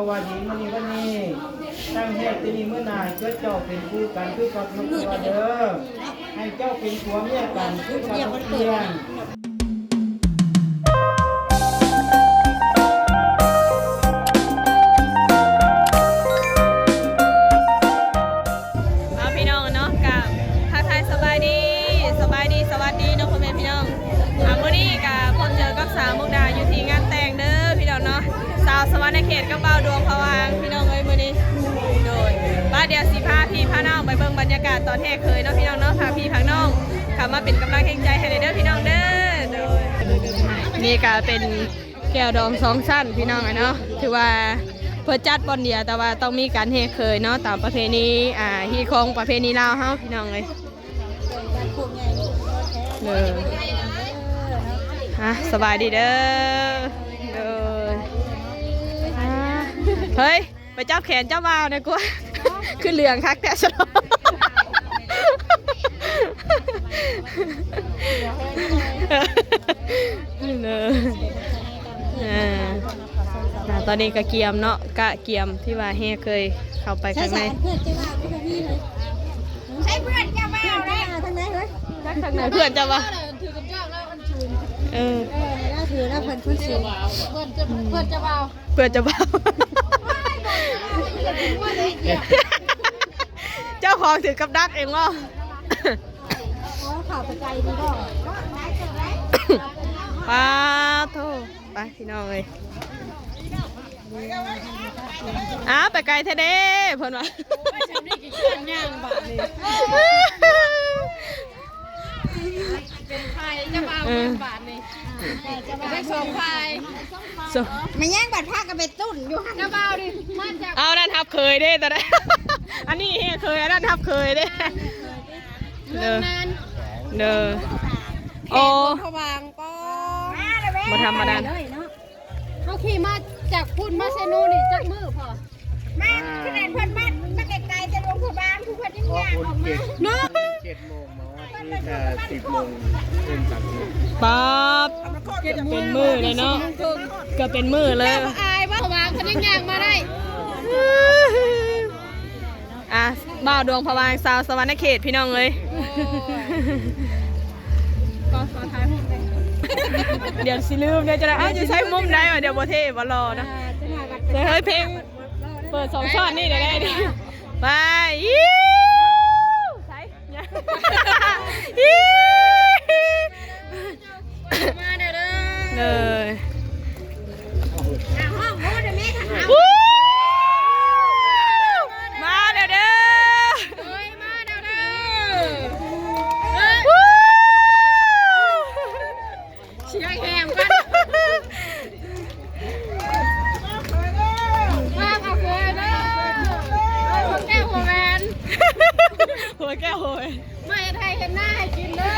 ວ່າດີມື້ນີ້ວັນນີ້ ຕັ້ງແຮກແຕ່ນີ້ມື້ໜ້າ ເກີດເຈົ້າເປັນຄູ່ກັນຄືກັບນົກຕົວເດີ ໃຫ້ເຈົ້າເປັນຜົວເມຍກັນຄືກັບນົກເອີ່ນ. ເອົາ ພີ່ນ້ອງເນາະ ກະທັກທາຍສະບາຍດີ ສະບາຍດີ ສະຫວັດດີເນາະ ພໍ່ແມ່ພີ່ນ້ອງ. ອ່າ ມື້ນີ້ກະພົບເຈີກັບສາວມຸກດາຢູ່ທີ່ງານແຕ່ງເດີພີ່ນ້ອງເນາະ ສາວສະຫວັນນະເຂດກັບບ່າວດວງພະຫວ່າງພີ່ນ້ອງເອີຍມື້ນີ້. ໂດຍ ບາດດຽວຊິພາພີ່ພານ້ອງໄປເບິ່ງບັນຍາກາດຕອນແຫ່ເຂີຍເນາະ ພີ່ນ້ອງເນາະ ພາພີ່ພານ້ອງເຂົ້າມາເປັນກຳລັງແຮງໃຈໃຫ້ແດ່ເດີພີ່ນ້ອງເດີ. ໂດຍ ນີ້ກະເປັນ ແຈ່ວດອງສອງຊັ້ນພີ່ນ້ອງເອີຍເນາະ ຖືວ່າເພິ່ນຈັດບ່ອນດຽວ ແຕ່ວ່າຕ້ອງມີການແຫ່ເຂີຍເນາະ ຕາມປະເພນີ ອ່າ ຮີດຄອງປະເພນີລາວເຮົາພີ່ນ້ອງເອີຍ. ເດີ ອ່ະ ສະບາຍດີເດີ ເດີ ອ່າ ເຮີ້ຍ ໄປຈັບແຂນເຈົ້າບ່າວແດ່ກວ່າ ຄືເຫຼືອງຄັກແທ້ຊະ. ເດີ ອ່າ ຕອນນີ້ກະກຽມເນາະ ກະກຽມທີ່ວ່າແຫ່ເຂີຍເຂົ້າໄປຂ້າງໃນ. ໃສເພື່ອນເຈົ້າບ່າວເດ້ ທາງໃນເຮີ້ຍ ທາງໃນເພື່ອນເຈົ້າບ່າວ. ເອີ ເອີ ລາວຖືລາວເພິ່ນຄົນສູງ ເພື່ອນເຈົ້າ ເພື່ອນເຈົ້າບ່າວ ເພື່ອນເຈົ້າບ່າວ ເຈົ້າຂອງຖືກກັບດັກເອງບໍ່? ໂອ້ ເຂົ້າໄປໄກດີບໍ່? ປາໂທ ໄປພີ່ນ້ອງເອີຍ ອ້າວ ໄປໄກແທ້ເດ້ ເພິ່ນວ່າ. ໂອ້ຍ ຊ່ຳນີ້ກະຢ້ານຍ່າງບາດນີ້ ເປັນໃຜເຈົ້າບ່າວ ເອີ ເປັນບາດນີ້ ເປັນສອງຝ່າຍ ສອງ ແມ່ນຫຍັງບາດພາກັນໄປຕຸ້ນຢູ່ຫັ້ນ ເຈົ້າບ່າວນີ້ມາຈາກ ເອົາ ນັ້ນຮັບເຂີຍເດ້ຕອນນັ້ນ ອັນນີ້ເຂຍ ອັນນັ້ນຮັບເຂີຍເດ້ ເດີ ເດີ ໂອ້ ພະຫວ່າງ ບໍ່ທຳມະດາ ເຮົາຂີ່ມາຈາກພຸ້ນມາເຊໂນນີ້ຈັກມື້ພໍ? ມາຂະໜາດເພິ່ນມາ ມາໄກໆ ແຕ່ຫຼວງພະບາງ ຜູ້ເພິ່ນຍັງຍ່າງອອກມາເນາະ ເຈັດໂມງເນາະ ຄືຈະສິບໂມງເປັນຕັດ ປາບ ເປັນມື້ເລີຍເນາະ ກະເປັນມື້ເລີຍ ອາຍວ່າພະບາງເພິ່ນຍັງຍ່າງມາໄດ້. ອ່ະ ບ່າວດວງພະຫວ່າງ ສາວສະຫວັນນະເຂດ ພີ່ນ້ອງເອີຍ ໂອ້ຍ ກໍຂໍຖ່າຍຮູບແດ່ ດຽວຊິລືມເດ້ ຈະໄດ້ ເອົ້າ ຢູ່ໃສມຸມໃດວະ ດຽວບໍ່ເທ່ບໍ່ຫຼໍ່ເນາະ ອ່າ ເຮີ້ຍ ເພງ ເປີດສອງຊ້ອນນີ້ໄດ້ ໄປ ໃສ ມາແລ້ວເດີ ເດີ ອ່າ ຮ້ອງໂອ້ເດີແມ່ ມາແລ້ວເດີ ເອີຍ ມາແລ້ວເດີ ເອີຍ ສຽງແຮງກັນ ມາເອົາເຂີຍເດີ ເອົາຫົວແກ້ວຫົວແຫວນ ຫົວແກ້ວຫົວແຫວນ ມາເຮັດໄຮ່ເຮັດນາໃຫ້ກິນເດີ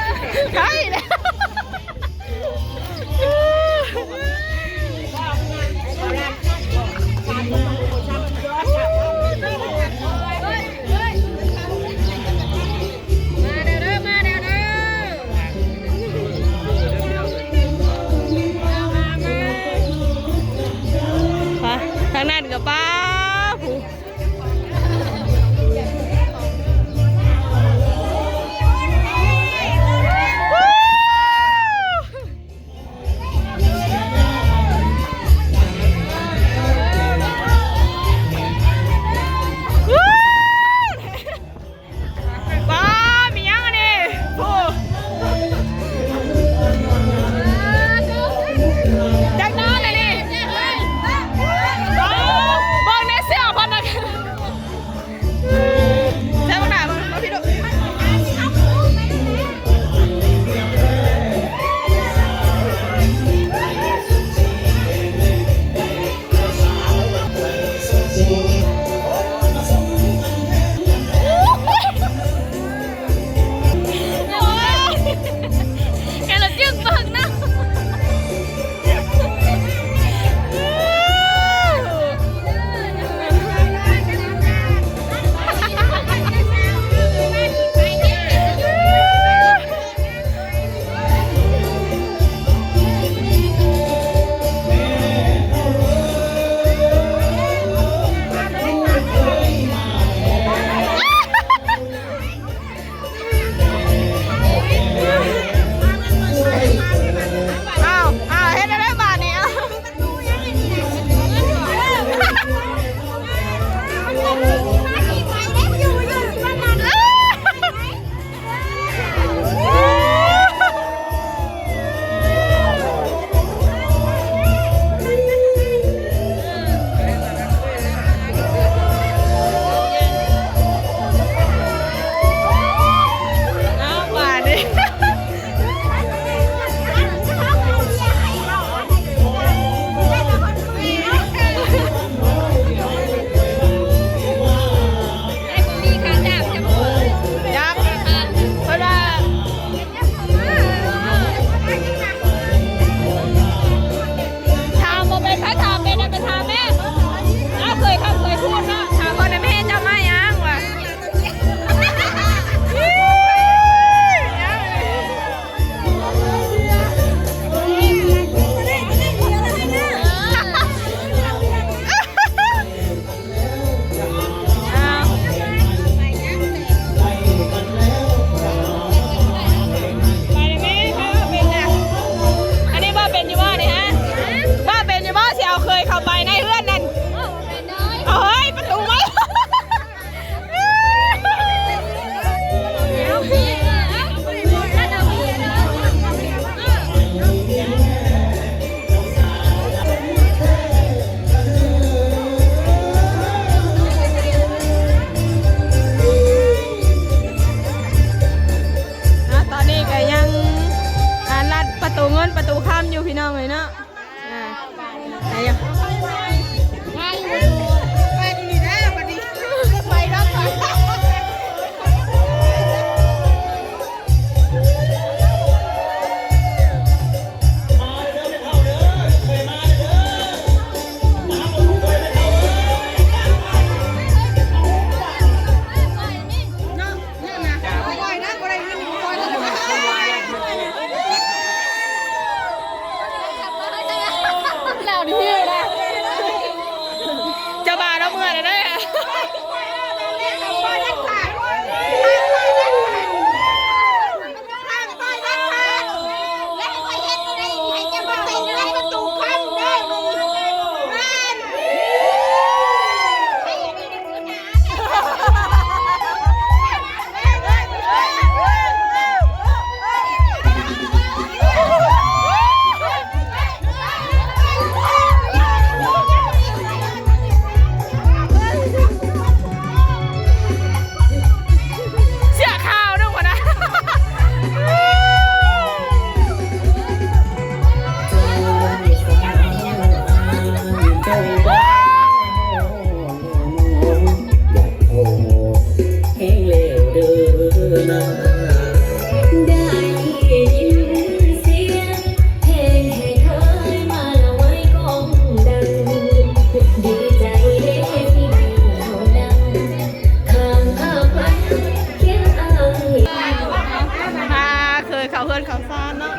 ເຂົ້າສານເນາະ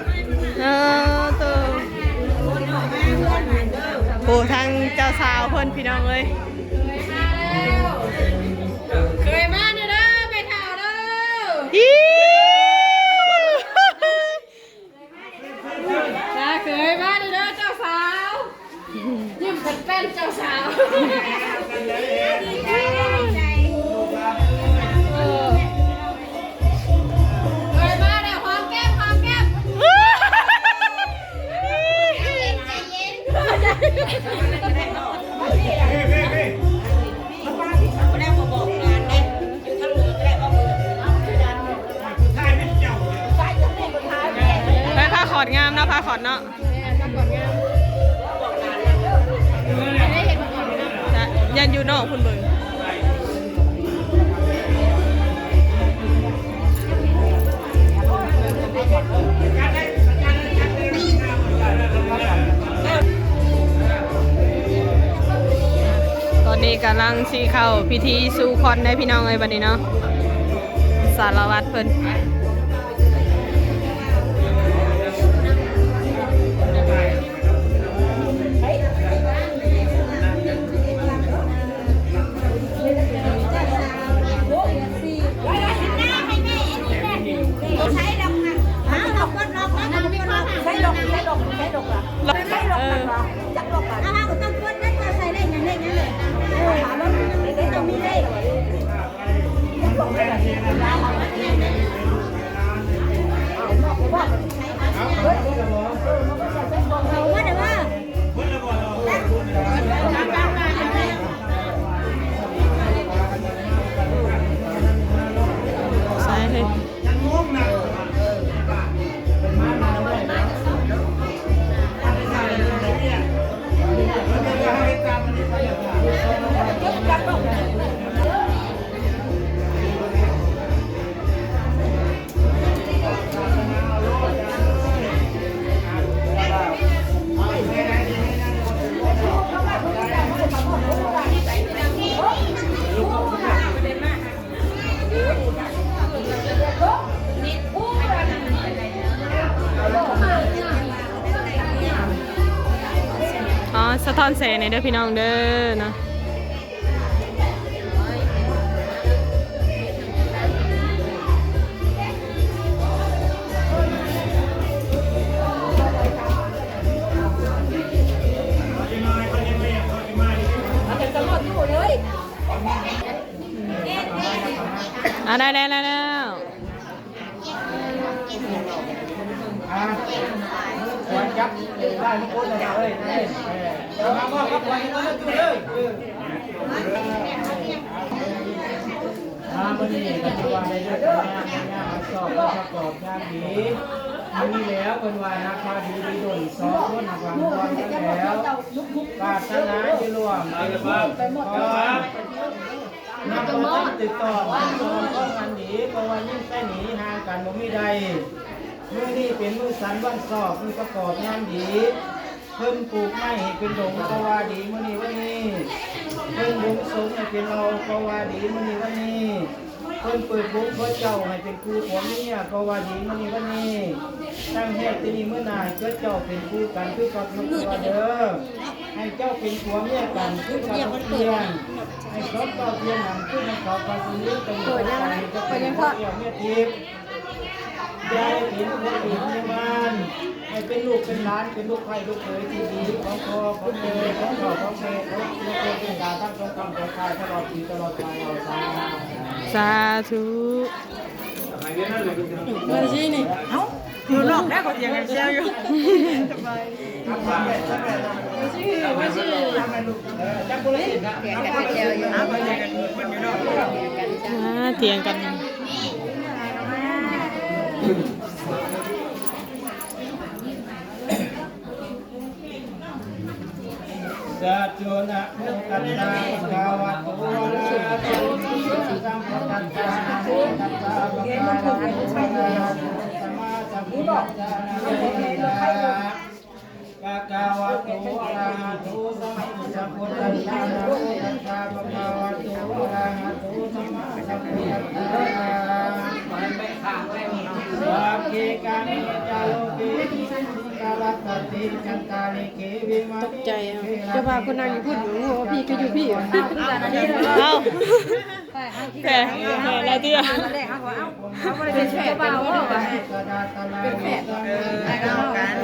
ເອີ ໂຕ ໂອ້ ທາງເຈົ້າສາວເພິ່ນ ພີ່ນ້ອງເອີຍ ເຄີຍມາເດີ ແມ່ເຖົ້າເດີ ອີ ລາເຄີຍມາເດີເຈົ້າສາວ ຍິ້ມແປ້ນໆ ເຈົ້າສາວ ດີໃຈ ດີໃຈ ເອີ ເຄີຍມາແລ້ວ ຫອມແກ້ມ ຫອມແກ້ມ ໃຈເຢັນ ໃຈເຢັນ ໄດ້ຜ້າຂອດງາມເນາະ ຜ້າຂອດເນາະ ຢ້ານຢູ່ນອກພຸ້ນເບິ່ງ. ຕອນນີ້ກຳລັງຊິເຂົ້າພິທີສູ່ຂວັນເດ້ພີ່ນ້ອງເອີຍ ບັດນີ້ເນາະ ສາລະວັດເພິ່ນ. ອໍ ສະທ້ອນແສງແດ່ເດີພີ່ນ້ອງເດີເນາະ. ອ່າ ໄດ້ແລ້ວ ໄດ້ແລ້ວ. ອ່າ ຂວັນຈັບໄດ້ທຸກຄົນນະເອີຍ ເອີ ເອົາມາມອບກັບຂວັນໃຫ້ເພິ່ນເລີຍ. ອ່າ ມື້ນີ້ກໍຖືວ່າໄດ້ເລີກງາມ ງາມສອບປະກອບງານດີ. ມື້ນີ້ແລ້ວເພິ່ນວ່ານັກຂ່າວດີດີດົນ ສອງຄົນນະ ຫວັງຄວາມກັນແລ້ວ ປາດຖະໜາຢູ່ຮ່ວມເປັນຄູ່ເປັນຄົນ. ຍັງບໍ່ທັນຕິດຕໍ່ກັນ ສອງຄົນກັນດີ ເພາະວ່າຍັງໄປໜີຫ່າງກັນບໍ່ມີໃດ. ມື້ນີ້ເປັນມື້ສັນວັນຊອບ ມື້ປະກອບງານດີ. ເພິ່ນປູກໄມ້ໃຫ້ເປັນດົງກໍວ່າດີມື້ນີ້ວັນນີ້. ເພິ່ນບົງສົງໃຫ້ເປັນເຫຼົ່າກໍວ່າດີມື້ນີ້ວັນນີ້. ເພິ່ນເປີດວົງຜົວເຈົ້າໃຫ້ເປັນຄູ່ຜົວເມຍກໍວ່າດີມື້ນີ້ວັນນີ້. ຕັ້ງແຮກແຕ່ນີ້ມື້ໜ້າ ໃຫ້ເກີດເຈົ້າເປັນຄູ່ກັນຄືກັບນົກຕົວເດີ. ໃຫ້ເຈົ້າເປັນຜົວເມຍກັນຄືກັບນົກເອຍງ. ໃຫ້ສອງເຈົ້າທ່ຽງນັ້ນຄືນຳເຂົາພາສີ ເປີດຍັງ ເປີດຍັງເພາະ ເຈົ້າເມຍທິບ. ຢ່າໄດ້ເປັນຜົວເມຍບ້ານ ໃຫ້ເປັນລູກເປັນຫຼານ ເປັນລູກໃພ້ລູກເຂີຍທີ່ດີຂອງພໍ່ຂອງແມ່ ຂອງເຖົ້າຂອງແກ່ ຂອງເມຍເທວະເທວະດາທັງສອງຂ້າງສອງຝ່າຍ ຕະຫຼອດປີຕະຫຼອດການເອົາສາ. ສາທຸ. ເມື່ອກີ້ນີ້ ເອົ້າ ຢູ່ນອກແລ້ວກໍຖຽງກັນແຊວຢູ່. ອ່າ ຖຽງກັນ. ສາທຸ ນະໂມຕັດສະ ພະຄະວະໂຕ ອະລະຫະໂຕ ສຳມາສຳພຸດທັດສະ ນະໂມຕັດສະ ພະຄະວະໂຕ ອະລະຫະໂຕ ສຳມາສຳພຸດທັດສະ ນະໂມຕັດສະ ພະຄະວະໂຕ ອະລະຫະໂຕ ສຳມາສຳພຸດທັດສະ ນະໂມຕັດສະ ພະຄະວະໂຕ ອະລະຫະໂຕ ສຳມາສຳພຸດທັດສະ. ຕົກໃຈ ເຈົ້າວ່າຄົນນັ່ງຢູ່ພຸ້ນ ໂອ້ ພີ່ກໍຢູ່ພີ້ ເອົ້າ ແພ ແພແລ້ວຕິ ຕອນແລກເຮົາກໍ ເອົ້າ ເຮົາບໍ່ໄດ້ເປັນແພດ ເປັນບໍ່ ເປັນແພດ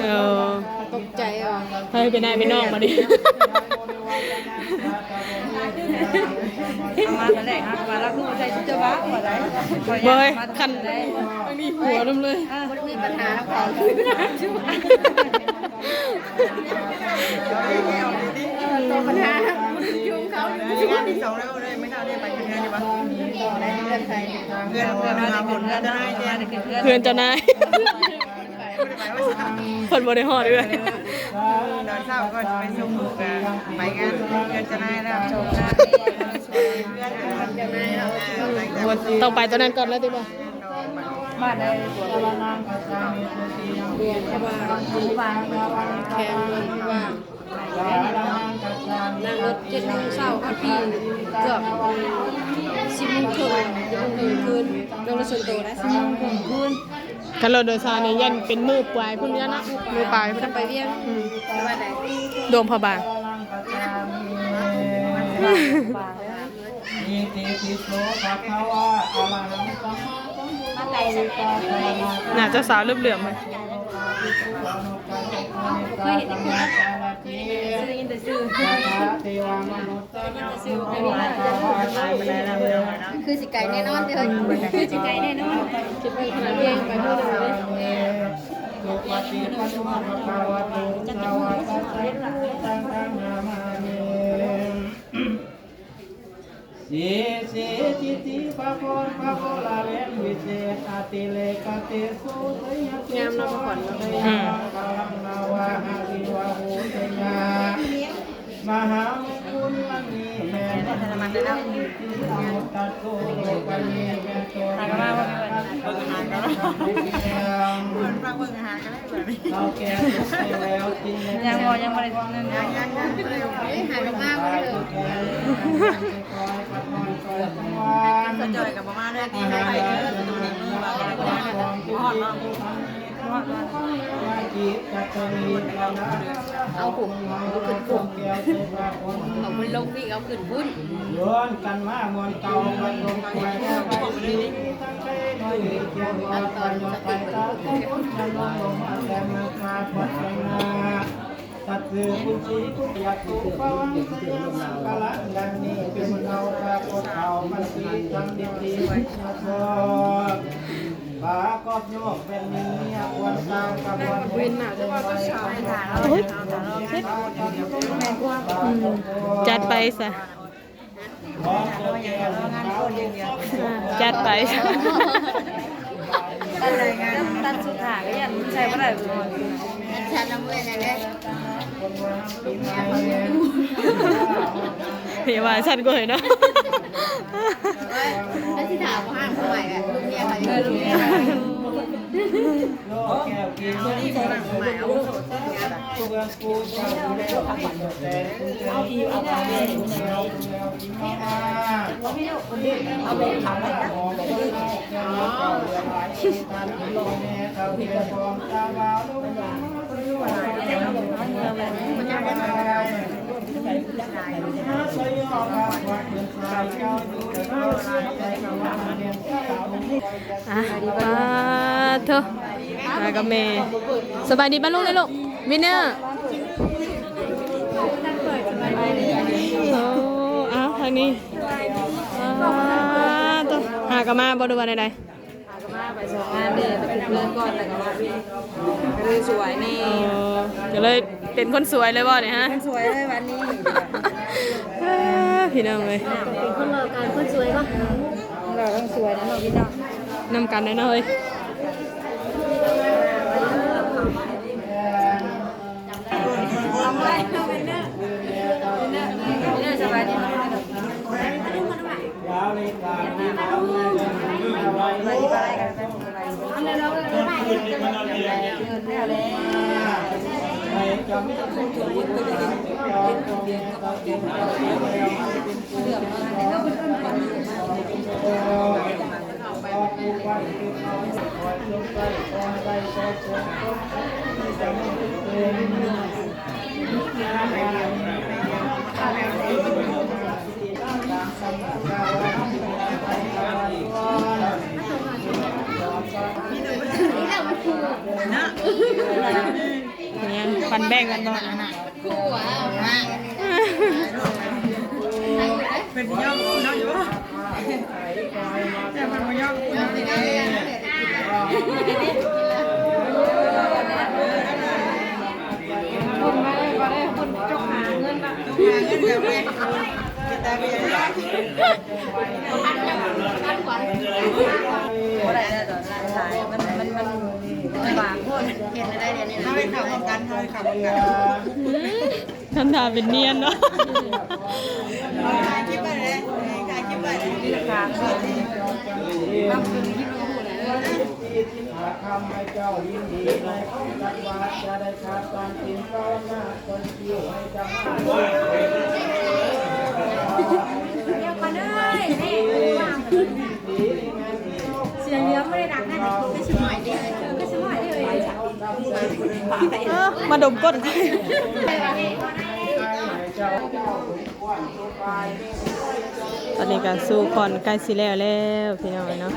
ເອີ ຕົກໃຈວ່າ ໃຜເປັນອ້າຍເປັນນ້ອງບາດນີ້ ເອົາມາຕອນແລກເຮົາກໍວ່າລາວຄືບໍ່ໃສ່ຊຸດເຈົ້າບ່າວວ່າໄດ ບໍ່ເອີຍ ຄັນ ອັນນີ້ຫົວນຳເລີຍ ບໍ່ໄດ້ມີປັນຫານຳເຂົາ ຕົວບັນຫານຳ ຢູ່ເຂົາຢູ່ ເຮືອນ ເຮືອນ ເຮືອນເຈົ້ານາຍ ເພິ່ນບໍ່ໄດ້ຮອດເອື້ອຍ ຕອນເຊົ້າກໍໄປສົ່ງລູກ ໄປງານເຮືອນເຈົ້ານາຍແລ້ວ ຕ້ອງໄປຕອນນັ້ນກ່ອນແລ້ວຕິບໍ່? ບ້ານໃດ? ແຂວງ ນາງລົດເຈັດໂມງເຊົ້າ ຮອດພີ້ເກືອບສິບໂມງເຄິ່ງ ສິບໂມງເຄິ່ງຄືນ ລົດສ່ວນໂຕໄດ໋ ສິບໂມງເຄິ່ງຄືນ ຄັນລົດໂດຍສານນີ້ຢ້ານເປັນມື້ປາຍພຸ້ນເນາະ ມື້ປາຍພຸ້ນ ໄປວຽງ ອືມ ດວງພະບາງ ໜ້າເຈົ້າສາວເຫຼືອມໆ ເຄີຍເຫັນຢູ່ ໄດ້ຍິນແຕ່ຊື່ ໄດ້ຍິນແຕ່ຊື່ ຄືຊິໄກແນ່ນອນເດີ ຄືຊິໄກແນ່ນອນ ຊິໄປຂະໜາດວຽງໄປພຸ້ນເລີຍ ເສ ເສ ຈິຕິ ປະກອນ ປະໂກລາເລນ ວິເສ ອະຕິເລກະເຕໂຊ ໄຊຍະເຕໂຊ ອືມ ມະຫາມຸງຄຸນ ອັນນີ້ແມ່ນ ຕະໂຕ ໂລກະເມ ແມ່ນໂຕ ເບິ່ງອາຫານກ່ອນ ເບິ່ງອາຫານກ່ອນ ຍັງບໍ່ ຍັງບໍ່ໄດ້ ຍັງ ຍັງ ຍັງ ຫາກັນມາບໍ່ໄດ້ເລີຍ ສະຈ່ອຍກໍບໍ່ມາເລີຍ ຕີໃຫ້ໄປເດີ ບໍ່ຮອດເນາະ ບໍ່ຮອດ ບໍ່ຮອດ ເອົາ ຜູ້ ບໍ່ຂຶ້ນຜູ້ ເອົາມັນລົງພີ້ ເອົາຂຶ້ນພຸ້ນ ອັນຕອນສະຕິ ສັດເສ ບຸນສີ ບຸນຍັກ ສຸພະວັງ ໄຊຍະມັງຄະລັງ ດັ່ງນີ້ເປັນເອົາພະພຸດທະເຈົ້າ ມັນສີສັນດິຕິ ປາກອບໂຍກເປັນມີເມຍ ຄວນສ້າງກະບວນ ອືມ ຈັດໄປຊະ. ຈັດໄປ ຕັດ ຕັດສຸດທ້າຍກໍຢ້ານໃສ່ບໍ່ໄດ້ ອັນຊັ້ນນຳເມື່ອຍແນ່ເດ້ ເຮີຍ ວ່າຊັ້ນກວ່າເນາະ ເອີຍ ແລ້ວຊິຖາມວ່າຫ້າມເທົ່າໃດແຫຼະ ລູກເມຍເຂົາຢູ່ ເອີ ລູກເມຍ ອ່ະ ປາໂທ ມາກັບແມ່ ສະບາຍດີປ້າລຸງເດ້ລູກ ວິນເນີ ໂອ້ ອ້າວ ທາງນີ້ ປາໂທ ຫາກັນມາບໍ່ ຫຼືວ່າແນວໃດ? ຫາກັນມາໄປສອງງານເດ້ ໄປຂຶ້ນເຮືອນກ່ອນ ແລ້ວກໍມາພີ້ ກໍເລີຍສວຍແນ່ ເອີ ກໍເລີຍເປັນຄົນສວຍເລີຍບໍ່ນີ້ຮະ? ເປັນຄົນສວຍເລີຍວັນນີ້ ເອີ ພີ່ນ້ອງເອີຍ ເປັນຄົນຫຼໍ່ການຄົນສວຍບໍ່? ເອີ ທັງຫຼໍ່ທັງສວຍນະເນາະ ພີ່ນ້ອງ ນຳກັນແນ່ເນາະເອີຍ. ສະບາຍດີ ເ ยังปันแบ่งกันบ่ เป็นยอดเนาะอยู่บ่ แต่มันบ่ยอด คนมาได้บ่ได้ คนจกหาเงิน จกหาเงินแบบนี้ บ่ได้แล้ว หลาย มัน มัน มัน มันบาปโพด เห็นได้เดี๋ยวนี้ เฮาไปเข้าพร้อมกัน เฮาไปเข้าพร้อมกัน ทำท่าเป็นเนียนเนาะ ถ่ายคลิปไว้เลย ถ่ายคลิปไว้เลย เสียงเหลือไม่ได้ดังนะ ก็สมัยเดียว ก็สมัยเดียว เออ มาดมก้น ตอนนี้ก็สู่ขอนใกล้สิแล้วแล้วพี่น้องเนาะ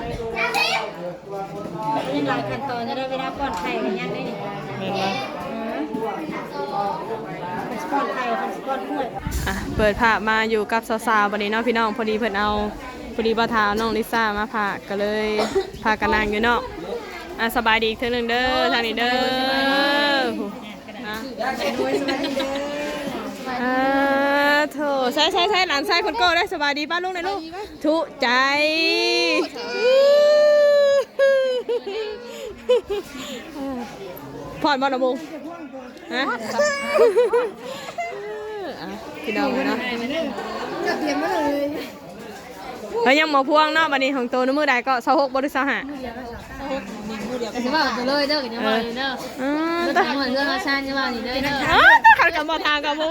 ยังหลายขั้นตอนอยู่เด้ เวลาป้อนไข่ก็ยังได้นี่ แม่นบ่ เออ ป้อนไข่ ป้อนกล้วย อ่ะ เปิดภาพมาอยู่กับสาวๆ บัดนี้เนาะพี่น้อง พอดีเพิ่นเอา พอดีบ่าวทาวน้องลิซ่ามาฝาก ก็เลยพากันนั่งอยู่เนาะ อ่ะ สบายดีอีกเทื่อหนึ่งเด้อ ทางนี้เด้อ นะ อ่า โถ ใช่ ใช่ ใช่ หลานชายคนโก้ได้ สบายดีป้าลุงหน่อยลูก ทุใจ พอดบ่นะบุง ฮะ อ่ะ พี่น้องเนาะ เฮ้ย ยังบ่พวงเนาะ บัดนี้ของโตนมื้อใดก็ ซาวหก บ่ หรือ ซาวห้า ก็สิว่าไปเลยเด้อ ก็ยังว่าอยู่เด้อ เออ แต่หมดเรื่องอาชาญจะว่าอยู่เด้อ เออ แต่คันก็บ่ถามก็บ่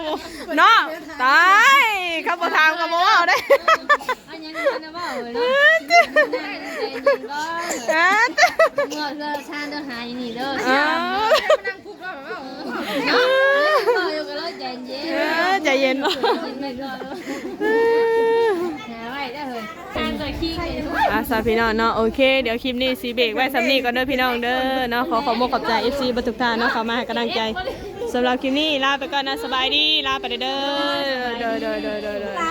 เนาะ ตาย เขาบ่ถามก็บ่เว้าได้ อันยังบ่ทันได้เว้าเลยเนาะ เออ เมื่อเพื่ออาชาญเด้อ หาอยู่นี่เด้อ เออ เนาะ เว้าอยู่ก็เลยใจเย็น เออ ใจเย็นบ่ ใจเย็นก่อน หาไว้เด้อเฮ้ย อ่ะ สาวพี่น้องเนาะ โอเค เดี๋ยวคลิปนี้สิเบรกไว้ส่ำนี้ก่อนเด้อพี่น้องเด้อเนาะ ขอขอบมกขอบใจ เอฟซี เบิดทุกท่านเนาะ เข้ามาให้กำลังใจ สำหรับคลิปนี้ลาไปก่อนนะ สบายดี ลาไปเด้อ โดย โดย โดย โดย โดย